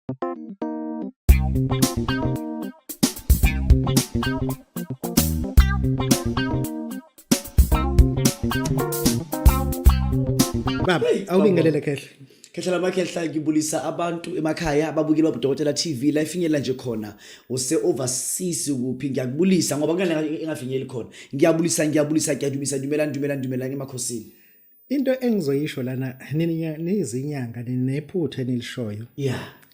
Baba, awubingelele khehle. Khehla lamakhehla, ngibulisa abantu emakhaya ababukeli babuDokotela TV la ifinyela nje khona use overseas kuphi, ngiyakubulisa ngoba kunale engafinyeli khona. Ngiyabulisa, ngiyabulisa, ngiyadumisa, dumelani, dumelani, dumelani emakhosini. Into engizoyisho lana, nina nizinyanga ninephutha enilishoyo.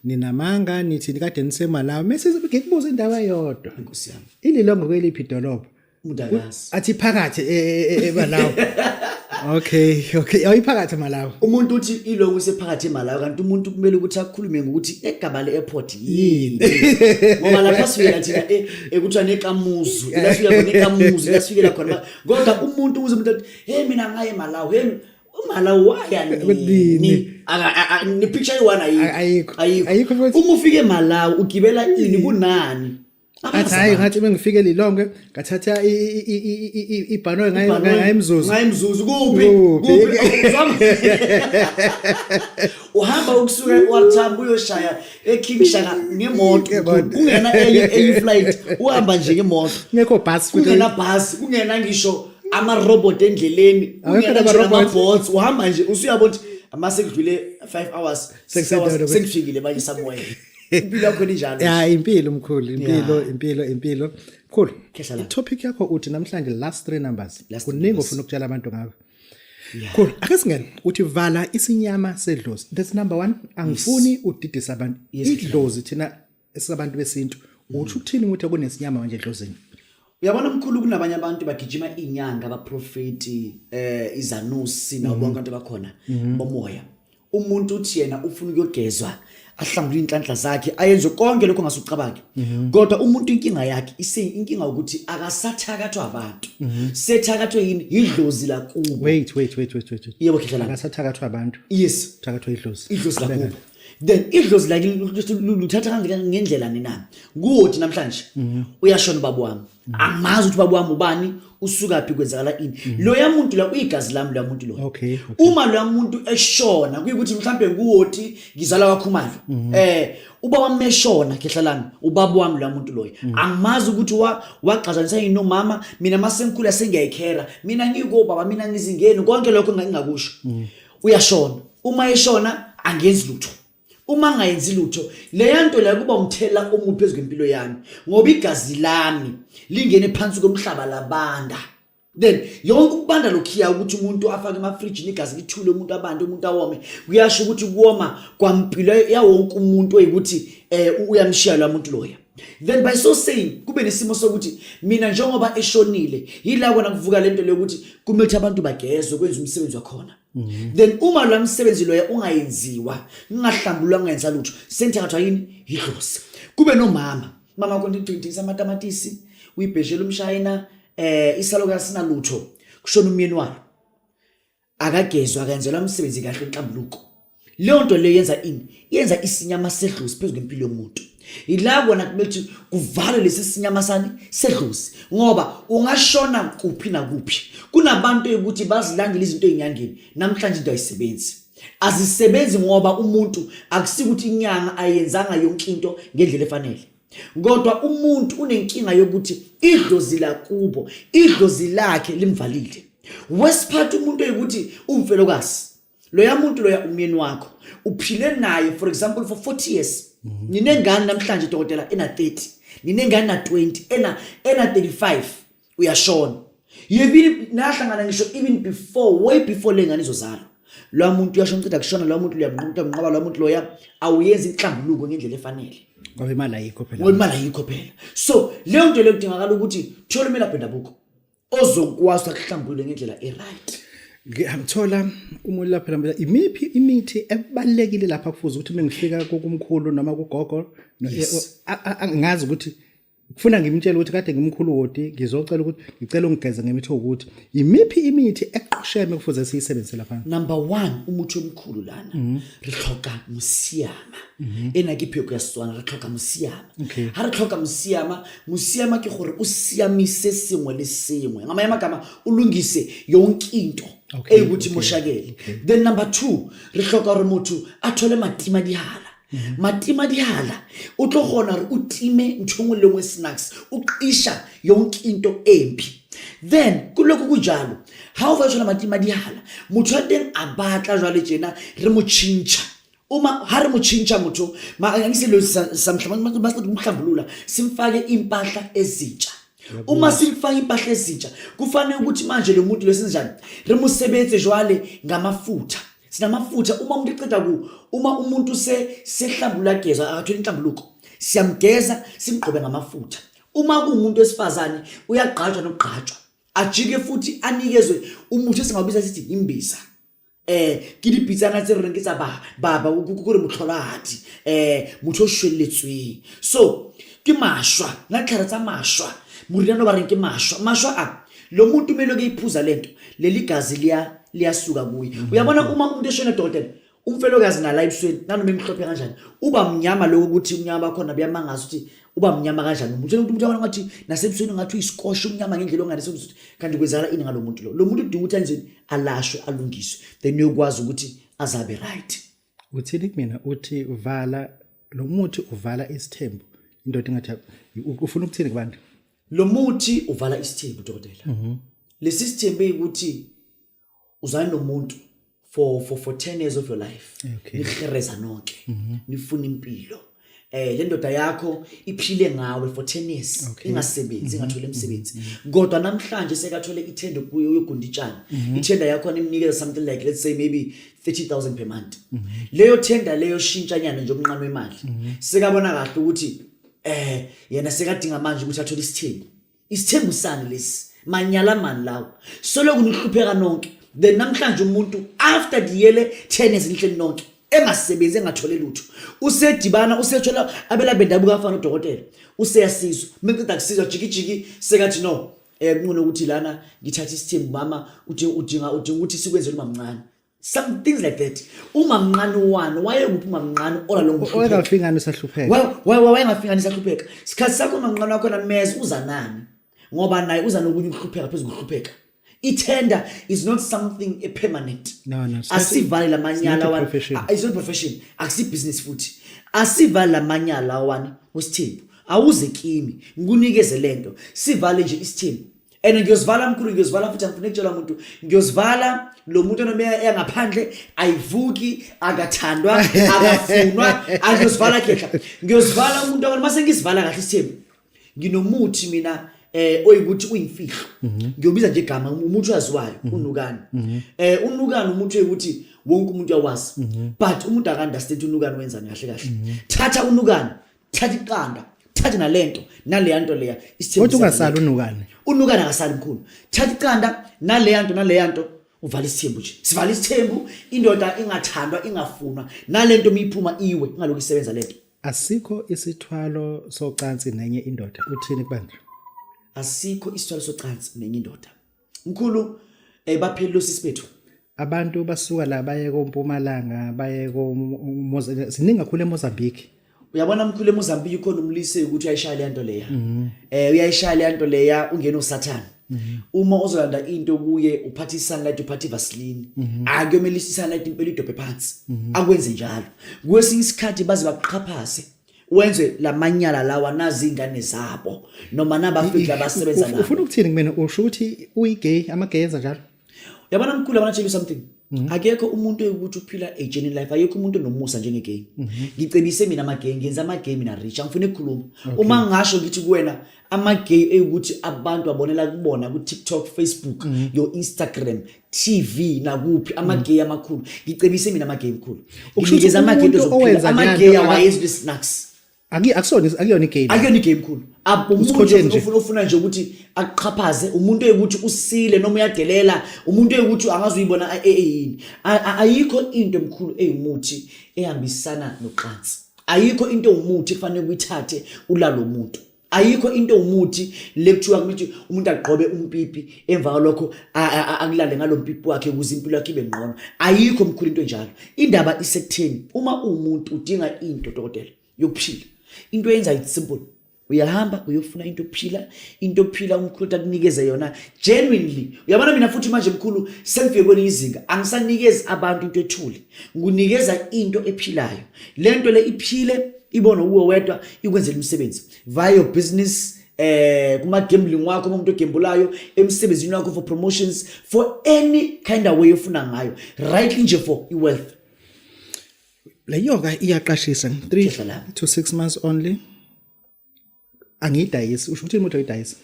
Ninamanga, nithi kade niseMalawi. Mase ngikubuza indaba eyodwa. Nkosi yami. ILilongwe kweliphi idolobha? Umuntu akazi. Athi phakathi eMalawi. Okay. Ayiphakathi eMalawi. Umuntu uthi iLilongwe isephakathi eMalawi, kanti umuntu kumele ukuthi akhulume ngokuthi egaba le-airport yini. Ngoba lapha sifikela thina ekuthiwa neKamuzu. La sifika khona eKamuzu, la sifikela khona. Kodwa umuntu uze umuntu athi, "Hey, mina ngaye eMalawi." Hey, uMalawi waya nini? Aka ne-picture eyi-one ayikho. Ayikho. Ayikho. Ayikho futhi. Uma ufika eMalawi ugibela ini kunani? Athi hayi, ngathi bengifike Lilongwe ngathatha ibhanoyi ngaye eMzuzu. Ngaye eMzuzu kuphi? Kuphi? Kuphi? Uhamba ukusuka e-OR Tambo uyoshaya eKing Shaka ngemoto. Ngemoto. Kungena enye flight, uhamba nje ngemoto. Ngekho bus futhi. Kungena bus, kungena ngisho ama-robot endleleni. Awekho kungena ngisho nama-robot. nama-bots, uhamba nje usuyabona ukuthi amase kudlule 5 hours, 6 hours, Sekusendaweni. Sengifikile manje somewhere. Impilo yakho injalo. Ya, impilo mkhulu, impilo, Yeah. impilo, impilo. Mkhulu. Khehla la. I-topic yakho uthi namhlanje last three numbers. Last three Kuningi numbers. ofuna ukutshela abantu ngakho. Cool. Ake singene. Uthi vala isinyama sedlozi. That's number 1. Angifuni udidisa abantu. Idlozi thina esabantu besintu. Uthi ukuthini ukuthi kunesinyama manje edlozini? Uyabona mkhulu, kunabanye abantu bagijima inyanga, abaprofeti, izanusi nabo bonke abantu abakhona bomoya. Umuntu uthi yena ufuna ukuyogezwa, ahlambule inhlanhla zakhe, ayenze konke lokho ngasucabange. Kodwa umuntu inkinga yakhe ise inkinga ukuthi akasathakathwa abantu. Sethakathwe yini? Idlozi lakubo. Wait, wait, wait, wait, wait. Yebo, khehla lami. Akasathakathwa abantu. Yes. Thakathwa idlozi. Idlozi lakubo. Then idlozi lakhe luthatha ngendlela nina. Kuwothi namhlanje uyashona ubaba wami, angimazi ukuthi ubaba wami ubani, usukaphi, kwenzakala ini. Loya muntu la uyigazi lami, loya muntu loyo. Uma loya muntu eshona, kuyikuthi mhlambe nguwoti ngizala kwaKhumalo, ubaba wami eshona, khehla lami, ubaba wami loya muntu loyo, angimazi ukuthi waxazanisa yini nomama. Mina masengikhula sengiyayikhera, mina ngikobaba, mina ngizingeni konke lokho engingakusho. Uyashona, uma eshona angenzi lutho. Uma ngingayenzi lutho, leya nto leyo kuba umthelela omubi phezu kwempilo yami, ngoba igazi lami lingene phansi komhlaba labanda. Then yonke ukubanda lokhiya ukuthi umuntu afake emafrijini, igazi lithule, umuntu abande, umuntu awome, kuyasho ukuthi kuwoma kwampilo yawonke umuntu oyikuthi uyamshiya lo muntu loya. Then by so saying kube nesimo sokuthi mina njengoba eshonile, yila kona kuvuka lento leyo ukuthi kumele ukuthi abantu bagezwe, kwenze umsebenzi wakhona. Then uma lo msebenzi loya ungayenziwa, ngingahlambulwa, ngingenza lutho, sengithakathwa yini? Yidlozi. Kube nomama, mama konke ngithengisa amatamatisi, uyibheshela umshayina, isalokazi sinalutho, kushona umyeni walo, akagezwa, akayenzelwa umsebenzi kahle inhlambuluko. Leyo nto leyo yenza ini? Yenza isinyama sedlozi phezu kwempilo yomuntu. Yila kona kumele ukuthi kuvalwe lesi sinyama sani? Sedlozi. Ngoba ungashona kuphi nakuphi, kunabantu ukuthi bazilandele izinto ey'nyangeni namhlanje, into ayisebenzi, azisebenzi, ngoba umuntu akusikuthi inyanga ayenzanga yonke into ngendlela efanele, kodwa umuntu unenkinga yokuthi idlozi lakubo, idlozi lakhe limvalile. Wesiphatha umuntu oyikuthi umfelokazi, loya muntu loya umyeni wakho uphile naye, for example, for 40 years, ninengane namhlanje, dokotela, ena 30, ninengane na 20, ena 35, uyashona. Yebini nahlangana ngisho even before, way before le ngane izozalwa. Lo muntu uyashona, uceda kushona lo muntu, uyamnqoba lo muntu loya, awuyenzi inhlambuluko ngendlela efanele. Ngoba imali ayikho phela. Ngoba imali ayikho phela. So leyo nto leyo kudingakala ukuthi thola umelaphi wendabuko ozokwazi ukuhlambulule ngendlela e-right. Ngiyamthola umuntu lapha phela. Imiphi imithi ebalekile lapha kufuze ukuthi mengifika kumkhulu noma kugogo ngazi ukuthi kufuna ngimtshele ukuthi kade ngimkhulu wodi, ngizocela ukuthi ngicela ungigeze ngemithi ukuthi imiphi imithi eqosheme kufuze siyisebenzise lapha? Number 1, umuthi omkhulu lana, re tlhoka mosiama. Ena ke pheko ya Setswana. Re tlhoka mosiama. Ha re tlhoka mosiama, mosiama ke gore o siamise sengwe le sengwe, ngamanye amagama ulungise yonke into eyikuthi moshakele. Then number 2, re tlhoka gore motho a thole matima dihala. Matima dihala o tlo kgona gore o time ntho nngwe le nngwe snacks o qisha yonke into empi. Then kulokhu kunjalo, ha o fa tshwana matima dihala, motho wa teng a batla jwale tjena re mo tjhintjha. Uma ha re mo tjhintjha motho angiselo samhlambulula, simfake impahla ezintsha. Uma simfaka impahla ezintsha, kufanele ukuthi manje lo muntu lesinjani re mo sebetse jwale ngamafutha. Sinamafutha. Uma umuntu eqeda ku uma umuntu se sehlambulula, geza, akatholi inhlambuluko, siyamgeza, simgqobe ngamafutha. Uma kuwumuntu wesifazane, uyagqatshwa nokugqatshwa, ajike futhi anikezwe umuthi esingawubiza sithi imbiza. Ke dipitsana tse re reng ke tsa ba baba kore motlholahadi, motho o shwelletsweng. So ke mashwa na ditlhare tsa mashwa, moriana o ba reng ke mashwa. Mashwa a lo muntu kumele ke iphuza lento, leli gazi liya liyasuka kuye. Uyabona, uma umuntu eshona, dokotela, umfelokazi nala ebusweni, nanoma emhlophe kanjani, uba mnyama. Lokho ukuthi umnyama bakhona buyamangaza ukuthi uba mnyama kanjani umuntu. Umuntu uyabona ngathi nasebusweni ngathi uyisikosha, umnyama ngendlela onganise ukuthi kanti kwenzakala ini ngalo muntu lo. Lo muntu udinga ukuthi anjeni, alashwe, alungiswe, then uyokwazi ukuthi azabe right. Uthini kumina? Uthi vala lo muthi, uvala isithembu, indoda ingathi. Ufuna ukuthini kubantu? Lo muthi uvala isithembu, dokotela. Lesi sithembu eyikuthi uzana nomuntu for 10 years of your life, nihereza nonke, nifuna impilo. Le ndoda yakho iphile ngawe for 10 years, ingasebenzi, ingathole umsebenzi, kodwa namhlanje sekathole ithenda kuyo yogunda itshani. Ithenda yakho imnikeza something like, let's say, maybe 30,000 per month. Leyo thenda leyo shintshanyana nje umnqano wemali. Sekabona kahle ukuthi yena sekadinga manje ukuthi athole isithembu. Isithembu sani lesi? Manyala mani lawo? Soloku nihlupheka nonke. Then namhlanje umuntu after diyele 10 years nihleli nonke, engasebenzi, engathole lutho, usedibana usethola abelaphi bendabuko afana udokotela, useyasizwa. Meqeda kusizwa, jiki jiki, sekathi no, kuncono ukuthi lana ngithatha isithembu. Mama, udinga ukuthi sikwenzele umamncane, some things like that. Umamncane wani? Wayekuphi umamncane ola lo? Wayengafiki ngani usahlupheka? Wayengafiki ngani sahlupheka? Sikhathi sakho umamncane wakhona meze uza nani, ngoba naye uza nokunye ukuhlupheka phezu kokuhlupheka. I-tender is not something a permanent. No, it's Asivale lamanyala not a wani. profession. Ah, it's not profession, akusi business futhi. Asivale lamanyala wani wesithembu. Awuze kimi ngikunikeze lento, sivale nje isithembu. And ngiyosivala, mkhulu, ngiyosivala futhi. Angifune kutshela umuntu, ngiyosivala lo muntu noma engaphandle ayivuki, akathandwa, akafunwa. Angiyosivala khehla, ngiyosivala umuntu abantu. Mase ngisivala kahle isithembu, nginomuthi mina oyikuthi uyimfihlo, ngiyobiza nje igama, umuntu oyaziwayo, unukani. Unukani umuntu oyikuthi wonke umuntu uyawazi, but umuntu aka-understand unukani wenzani kahle kahle. Thatha unukani, thatha iqanda, thatha nalento naleya nto leya. Isithembu Kodwa ungasali unukane. Unukani akasali, mkhulu. Thatha iqanda naleya nto naleya nto, uvala isithembu nje. Sivala isithembu, indoda ingathandwa, ingafunwa, nalento miyiphuma iwe, ingalokhu isebenza lento. Asikho isithwalo socansi nenye indoda. Uthini kubantu? Asikho isithwalo socansi nenye indoda, mkhulu. Bapheli losisi bethu. Abantu basuka la baye koMpumalanga, baye ko, ziningi kakhulu eMozambique. Uyabona, mkhulu, eMozambique khona umlise ukuthi uyayishaya le nto leya. Uyayishaya le nto leya, ungena uSathane. Uma uzolanda into kuye, uphatha isunlight, uphatha ivaseline, akuyomelisa isunlight impela, idobhe phansi, akwenze njalo. Kwesinye isikhathi baze bakuqhaphase, wenze lamanyala lawa nazi ingane zabo noma nabafiki abasebenza nabo. Ufuna ukuthini kumina? Usho ukuthi uyi-gay, ama-gay enza njalo? Uyabona, mkhulu, I wanna tell you something. Akekho umuntu ukuthi uphila a genuine life, akekho umuntu onomusa njenge-gay. Ngicebise mina ama-gay, ngenza ama-gay mina rich. Angifuni ukukhuluma, uma ngasho ngithi kuwena ama-gay eyukuthi abantu babonela kubona ku-TikTok, Facebook, your Instagram, TV, nakuphi, ama-gay amakhulu. Ngicebise mina ama-gay, mkhulu. Ukusho ukuthi Nginikeza ama-gay umuntu into zokuphila. Owenza Ama-gay leyanto awayenzi le-snacks. Akusona, akuyona i-gay le. Akuyona i-gay, mkhulu. Umuntu Usikhotheni nje. Ofuna nje ukuthi akuqhaphaze, umuntu eyukuthi usile noma uyadelela, umuntu eyukuthi angaze uyibona eyini. Ayikho into, emkhulu, eyumuthi ehambisana noqansi. Ayikho into ewumuthi kufanele uyithathe ulalo muntu. Ayikho into ewumuthi le kuthiwa ukuthi umuntu agqobe umpipi, emva kwalokho akulale ngalo mpipi wakhe ukuze impilo yakhe ibe ngqono. Ayikho, mkhulu, into enjalo. Indaba isekutheni uma uwumuntu udinga into, dokotela, yokuphila, into eyenza, it's simple. Uyahamba uyofuna into yokuphila, into yokuphila umkhulu akunikeze yona genuinely. Uyabona mina futhi manje mkhulu sengifike kwelinye izinga, angisanikezi abantu into ethule, ngunikeza into ephilayo. Lento le iphile ibone uwe wedwa, ikwenzela umsebenzi via your business, kuma gambling wakho, umuntu ogembulayo, emsebenzini wakho, for promotions, for any kind of way ofuna ngayo, rightly nje for i-wealth. Le nyoka iyaqashisa 3 to 6 months only. Angiyidayisi, usho ukuthi imoto ayidayisi.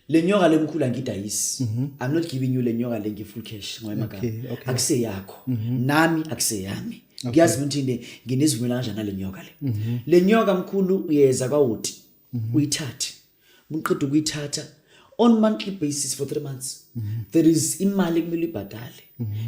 Le nyoka lemkhulu angidayisi. I'm not giving you le nyoka le nge full cash ngoba emagama. Akuseyakho. Nami akuseyami. Ngiyazi ukuthi ne nginesivumelwano kanjani nale nyoka le. Le nyoka mkhulu uyeza kwawoti. Uyithathe. Uqeda ukuyithatha on monthly basis for 3 months. There is imali ekumele ibhadale.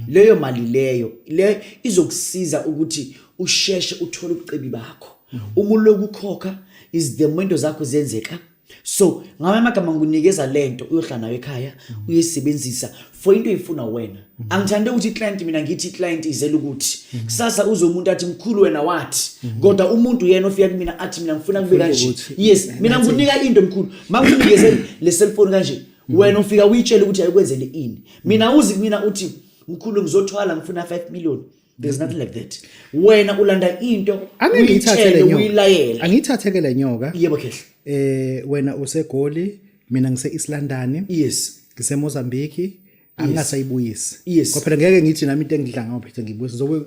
Leyo mali leyo le izokusiza ukuthi usheshe uthole ubucebi bakho. Uma uloku ukhokha is the more into zakho zenzeka. So ngamanye amagama ngikunikeza lento uyohlala nayo ekhaya uyisebenzisa for into oyifuna wena. Angithande ukuthi client, mina ngithi client izela ukuthi kusasa uze umuntu athi mkhulu wena wathi, kodwa umuntu yena ofika kumina athi mina ngifuna kube kanje. Yes, mina ngikunika into mkhulu, manginikeze le cellphone kanje, wena ufika uyitshele ukuthi ayikwenzele ini. Mina uzi kumina uthi mkhulu ngizothwala ngifuna 5 million. There's nothing like that. Wena ulanda into Angeke ngiyithathe le nyoka. Uyilayela. Angiyithathe ke le nyoka. Yebo khehla. Wena useGoli, mina ngise East London. Ngise Mozambique, angingasayibuyisi. Ngoba phela ngeke ngithi nami into engidla ngayo phethe ngibuyise, ngizobe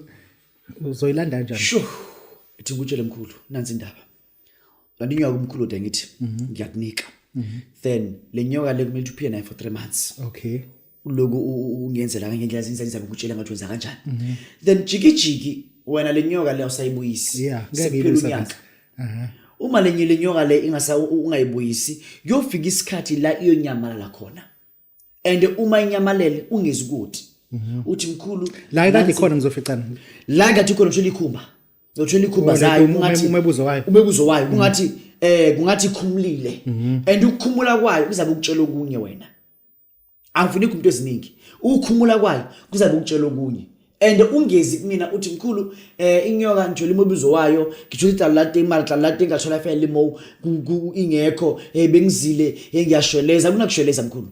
uzoyilanda kanjani? Sure. Ithi ngikutshele mkhulu, nansi indaba. Landa inyoka kumkhulu de ngithi ngiyakunika. Then le nyoka le kumele uphile nayo for 3 months. Uloku ungenzela ngendlela zinza ukutshela ngathi wenza kanjani. Then jiki jiki wena le nyoka le awusayibuyisi. Yeah, ngeke Sekuphela ngiyibuyise. unyaka. Uma lenye le nyoka le ingasa ungayibuyisi, kuyofika isikhathi la iyonyamalala khona. And uma inyamalele ungezi ukuthi uthi mkhulu La kade khona ngizoficana. La kade khona uthola ikhumba. Uthola ikhumba Oh, zayo like kungathi umebuzo wayo. Umebuzo wayo kungathi kungathi ikhumulile. And ukukhumula kwayo kuzabe ukutshela okunye wena. Angifuni umuntu eziningi. Ukukhumula kwayo kuzabe ukutshela okunye. And ungezi kumina uthi mkhulu inyoka ngithola umubuzo wayo, ngithola idala late imali dala late ngathola fele mo ingekho, bengizile, ngiyashweleza, kunakushweleza mkhulu.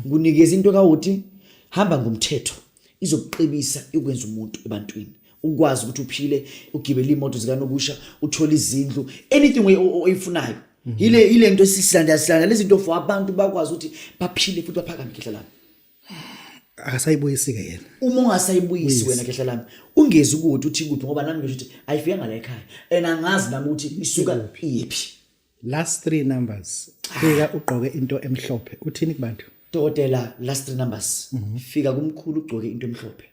Ngunikeza into kawuthi hamba ngomthetho izokuqebisa ikwenza umuntu ebantwini ukwazi ukuthi uphile, ugibele imoto zikanokusha, uthole izindlu, anything oyifunayo. Ile nto esisilanda silanda lezi zinto for abantu bakwazi ukuthi baphile futhi baphakame khehla lami. Akasayibuyisi ke yena. Uma ungasayibuyisi wena khehla lami ungezi ukuthi uthi kuphi, ngoba nami ngisho ukuthi ayifikanga la ekhaya and angazi nami ukuthi isuka iyephi. Last 3 numbers. Fika ugqoke into emhlophe. Uthini kubantu? Dokotela, last 3 numbers. Fika kumkhulu ugqoke into emhlophe.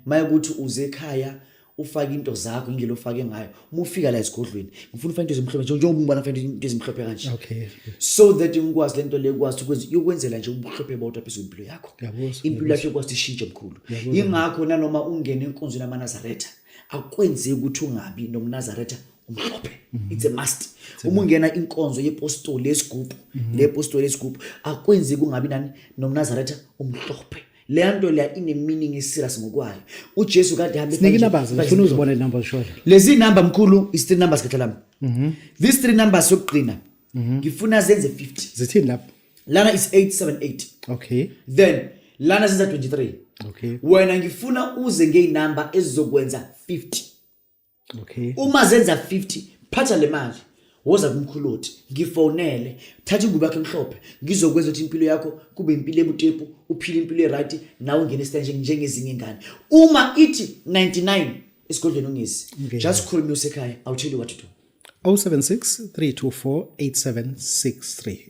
Maye ukuthi uze ekhaya ufake into zakho indlela ofake ngayo. Uma ufika la esigodlweni, ngifuna ufake into ezimhlophe njengoba ungibona ufake into ezimhlophe kanje. So that ngikwazi lento le ukwazi ukwenza yokwenzela nje ubuhlophe bodwa phezulu impilo yakho. Impilo yakho ikwazi ishintshe mkhulu. Ingakho nanoma ungena enkonzweni yamaNazaretha, akwenzeki ukuthi ungabi nomNazaretha umhlophe. It's a must. Uma ungena inkonzo yepostoli yesigubhu, le postoli yesigubhu, akwenzeki ungabi nani nomNazaretha umhlophe. Le nto leya ine meaning eserious ngokwayo. uJesu kade hambe Sinike numbers, ngifuna uzibone numbers shola. Lezi number mkhulu is 3 numbers khehla lami. These 3 numbers yokugcina ngifuna zenze 50. Zithini lapho? Lana is 878. Then lana zenza 23. Wena ngifuna uze ngeinumber ezizokwenza 50. Uma zenza 50 phatha le mali. Woza kumkhuloti, ngifonele, thatha ingubo yakho emhlophe, ngizokwenza ukuthi impilo yakho kube impilo ebutepu, uphile impilo eright, nawe ungene esitanje njengezinye ingane. Uma ithi 99 esigodlweni ungezi. Just call me usekhaya, I'll tell you what to do. 076 324 8763.